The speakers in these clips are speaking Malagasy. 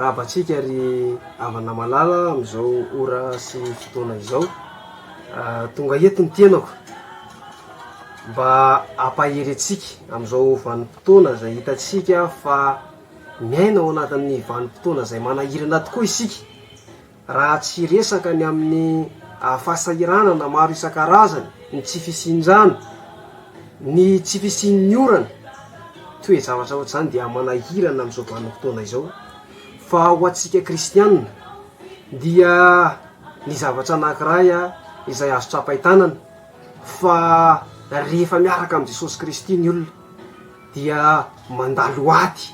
Miarahaba antsika ry havana malala amin'izao ora sy fotoana izao. Tonga eto ny tenako mba hampahery antsika amin'izao vanim-potoana izay hitantsika fa miaina ao anatin'ny vanim-potoana izay manahirana tokoa isika. Raha tsy hiresaka ny amin'ny fahasahiranana maro isan-karazany, ny tsy fisian-drano, ny tsy fisian'ny orana, toe-javatra ohatr'izany dia manahirana amin'izao vanim-potoana izao. Fa ho antsika kristiana dia ny zavatra anankiray izay azo tsapain-tanana fa rehefa miaraka amin'i Jesosy Kristy ny olona dia mandalo ady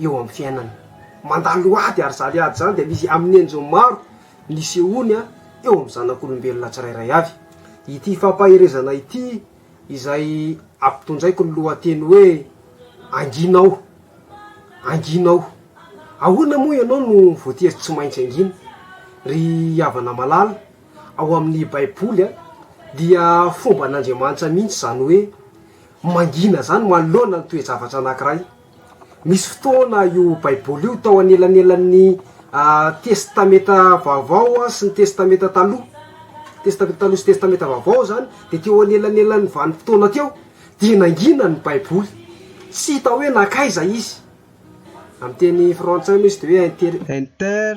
eo amin'ny fiainana. Mandalo ady ary izany ady izany dia misy amin'ny endriny maro nisehoany eo amin'ny zanak'olombelona tsirairay avy. Ity fampaherezana ity izay ampitondraiko ny lohateny hoe Angina aho, angina aho. Ahoana moa ianao no voatery tsy maintsy angina? Ry havana malala, ao amin'ny Baiboly dia fomban'Andriamanitra mihitsy izany hoe mangina izany manoloana ny toe-javatra anankiray. Misy fotoana io Baiboly io tao anelanelan'ny Testamenta Vaovao sy ny Testamenta Taloha. Testamenta Taloha sy Testamenta Vaovao izany dia teo anelanelan'ny vanim-potoana teo dia nangina ny Baiboly. Tsy hita hoe nankaiza izy. Amin'ny teny frantsay moa izy dia hoe inter. Inter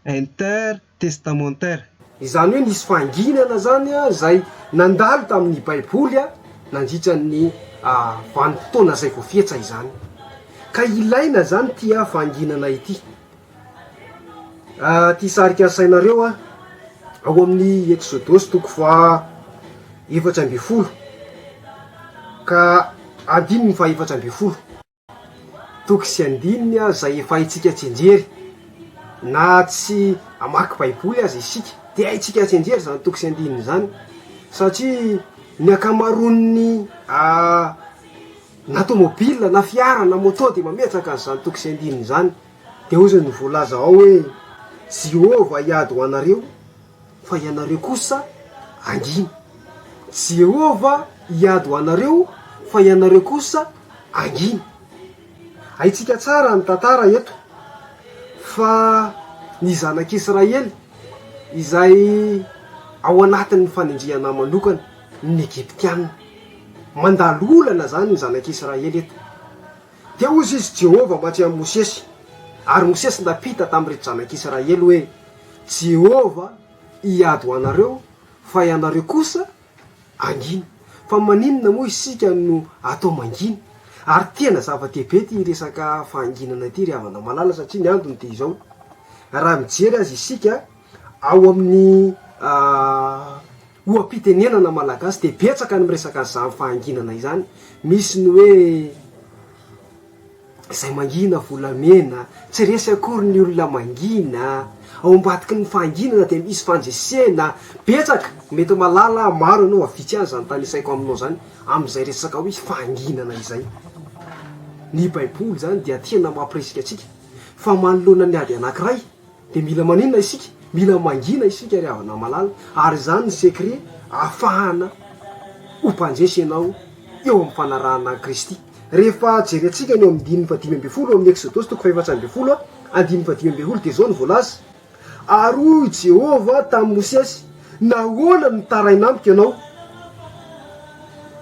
Inter-testamentaire. Izany hoe nisy fahanginana izany izay nandalo tamin'ny Baiboly nandritra ny vanim-potoana izay voafetra izany. Ka ilaina izany ity fahanginana ity. Ity hisarika ny sainareo ao amin'ny Eksodosy toko faha 14 ka andininy faha 14. Toko sy andininy izay efa haintsika tsianjery, na tsy hamaky Baiboly aza isika dia haintsika tsianjery izany toko sy andininy izany, satria ny ankamaroan'ny na tomobile na fiara na moto dia mametraka an'izany toko sy andininy izany, dia hoy ny voalaza ao hoe, Jehovah hiady ho anareo, fa ianareo kosa hangina. Jehovah hiady ho anareo, fa ianareo kosa hangina. Haintsika tsara ny tantara eto fa ny zanak'Israely izay ao anatin'ny fanendrehana manokana ny Egyptiana. Mandalo olana izany ny zanak'Israely eto. Dia hoy izy Jehovah mantsy amin'i Mosesy, ary Mosesy nampita tamin'ireto zanak'Israely hoe, Jehovah hiady ho anareo, fa ianareo kosa hangina. Fa maninona moa isika no atao mangina? Ary tena zava-dehibe ity resaka fahanginana ity ry havana malala, satria ny antony dia izao, raha mijery aza isika ao amin'ny oha-pitenenana malagasy dia betsaka ny miresaka an'izany fahanginana izany, misy ny hoe izay mangina volamena, tsy resy akory ny olona mangina, ao ambadiky ny fahanginana dia misy fandresena, betsaka, mety mahalala maro ianao fa vitsy ihany izany tanisaiko aminao izany amin'izay resaka hoe fahanginana izay. Ny baiboly izany dia tena mampirisika antsika fa manoloana ny ady anankiray Dia mila maninona isika? Mila mangina isika ry havana malala, ary izany ny secret ahafahana ho mpandresy ianao eo amin'ny fanarahana an'i Kristy. Rehefa jerentsika ny eo amin'ny andininy fahadimy ambin'ny folo ao amin'ny Eksodosy toko fahefatsy ambin'ny folo andininy fahadimy ambin'ny folo dia izao no voalaza, Ary hoy Jehovah tamin'i Mosesy, Nahoana no mitaraina amiko ianao?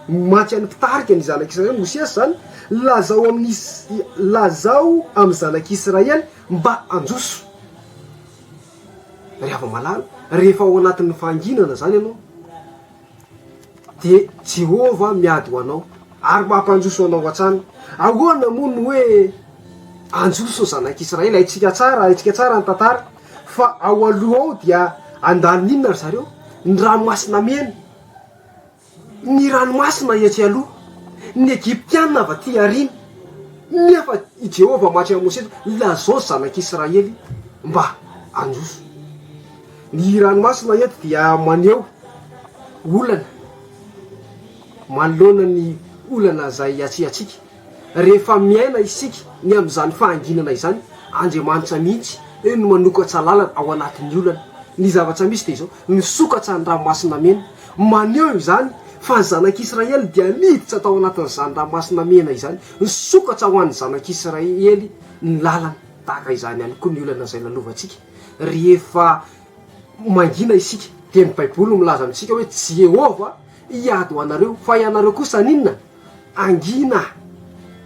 Mantsy an'ny mpitarika ny zanak'Israely, Mosesy izany, lazao amin'ny lazao amin'ny zanak'Israely Mba handroso. Ry hava-malala, rehefa ao anatin'ny fahanginana izany ianao, dia Jehovah miady ho anao ary mampandroso anao hatrany. Ahoana moa no hoe handroso ny zanak'Israely? Haintsika tsara, haintsika tsara ny tantara fa ao aloha ao dia handalo ny inona ry zareo? Ny ranomasina mena. Ny ranomasina etsy aloha, ny Egyptiana avy aty aoriana, nefa i Jehovah maty amin'i Mosesy hoe, Lazao ny zanak'Israely mba handroso. Ny ranomasina eto dia maneho olana manoloana ny olana izay atrehantsika. Rehefa miaina isika ny amin'izany fahanginana izany, Andriamanitra mihitsy no manokatra lalana ao anatin'ny olana. Ny zavatra misy dia izao, nisokatra ny Ranomasina Mena. Maneho izany fa ny zanak'Israely dia niditra tao anatin'izany Ranomasina Mena izany. Nisokatra ho an'ny zanak'Israely ny lalana. Tahaka izany ihany koa ny olana izay lalovantsika rehefa mangina isika. Dia ny Baiboly no milaza amintsika hoe Jehovah hiady ho anareo, fa ianareo kosa haninona? Hangina.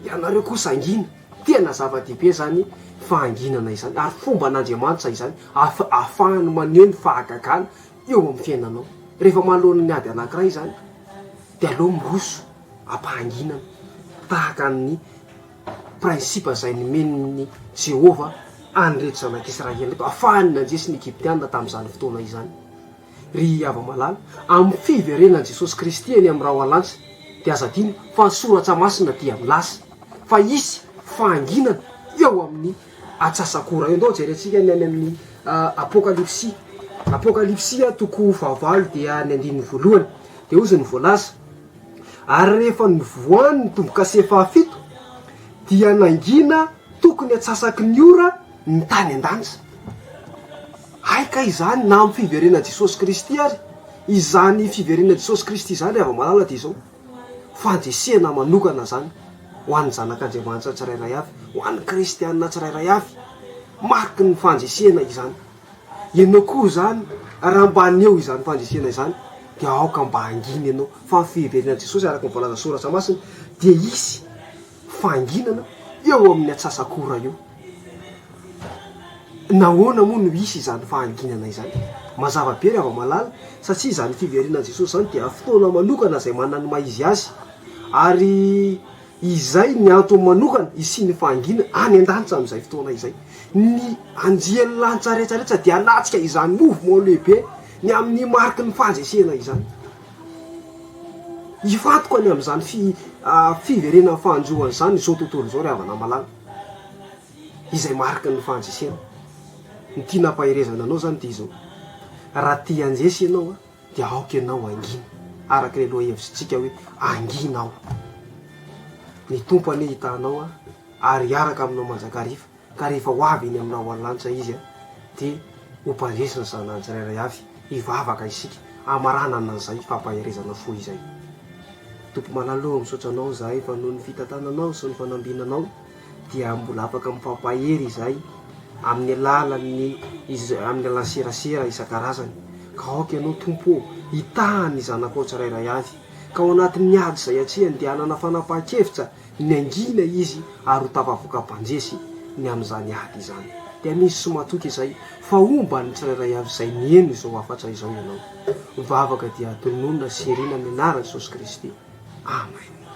Ianareo kosa hangina. Tena zava-dehibe izany fahanginana izany, ary fomban'Andriamanitra izany ahafahany maneho ny fahagagana eo amin'ny fiainanao. Rehefa manoloana ny ady anankiray izany, dia aleo miroso am-pahanginana, tahaka ny principe izay nomen'i Jehovah an'ireto zanak'Israely ireto, ahafahany nandresy ny Egyptiana tamin'izany fotoana izany. Ry hava-malala, amin'ny fiverenan'i Jesosy Kristy eny amin'ny rahona lanitra, dia aza adino fa ny Soratra Masina dia milaza fa hisy fahanginana eo amin'ny atsasak'ora eo. Ndao jerentsika ny any amin'ny Apokalypsy. Apokalypsy toko fahavalo dia ny andininy voalohany. Dia hozy ny voalaza, Ary rehefa nivoahany ny tombo-kase fahafito, dia nangina tokony atsasaky ny ora ny tany an-danitra. Hay kay izany na amin'ny fiverenan'i Jesosy Kristy ary izany fiverenan'i Jesosy Kristy izany ry hava-malala dia izao, fandresena manokana izany ho an'ny zanak'Andriamanitra tsirairay avy, ho an'ny kristiana tsirairay avy, mariky ny fandresena izany. Ianao koa izany raha mba haneho izany fandresena izany dia aoka mba hangina ianao fa ny fiverenan'i Jesosy araka ny voalazan'ny Soratra Masina dia hisy fahanginana eo amin'ny atsasak'ora eo. Nahoana moa no hisy izany fahanginana izany? Mazava be ry hava-malala, satria izany fiverenan'i Jesosy izany dia fotoana manokana izay manana ny maha izy azy, ary izay ny antony manokana hisian'ny fahanginana any an-danitra amin'izay fotoana izay. Ny anjelin'ny lanitra rehetra rehetra dia hanatrika izany mouvement lehibe ny amin'ny mariky ny fandresena izany. Hifantoka ny amin'izany fiverenan'ny fahandroana izany izao tontolo izao ry havana malala. Izay mariky ny fandresena. Ny tiana ampaherezana anao izany dia izao, raha te handresy ianao dia aoka ianao hangina, araka ilay lohahevitsika hoe hangina aho. Ny Tompo anie hitahanao ary hiaraka aminao mandrakariva. Ka rehefa ho avy eny amin'ny rahona lanitra Izy dia ho mpandresy ny zanany tsirairay avy. Hivavaka isika hamaranana an'izay fampaherezana fo izay. Tompo malala ô, misaotra Anao izahay fa noho ny fitantananao sy ny fanambinanao dia mbola afaka mifampahery izahay amin'ny alalan'ny amin'ny alalan'ny serasera isan-karazany. Ka aoka Ianao Tompo ô, hitaha ny zanakao tsirairay avy. Ka ao anatin'ny ady izay atrehany dia hanana fanapahan-kevitra Nangina izy ary ho tafavoaka mpandresy ny amin'izany ady izany. Dia misy sy matoky izay fa homba ny tsirairay avy izay niheno izao hafatra izao ianao. Vavaka dia tononina sy irina amin'ny anaran'i Jesosy Kristy. Amen.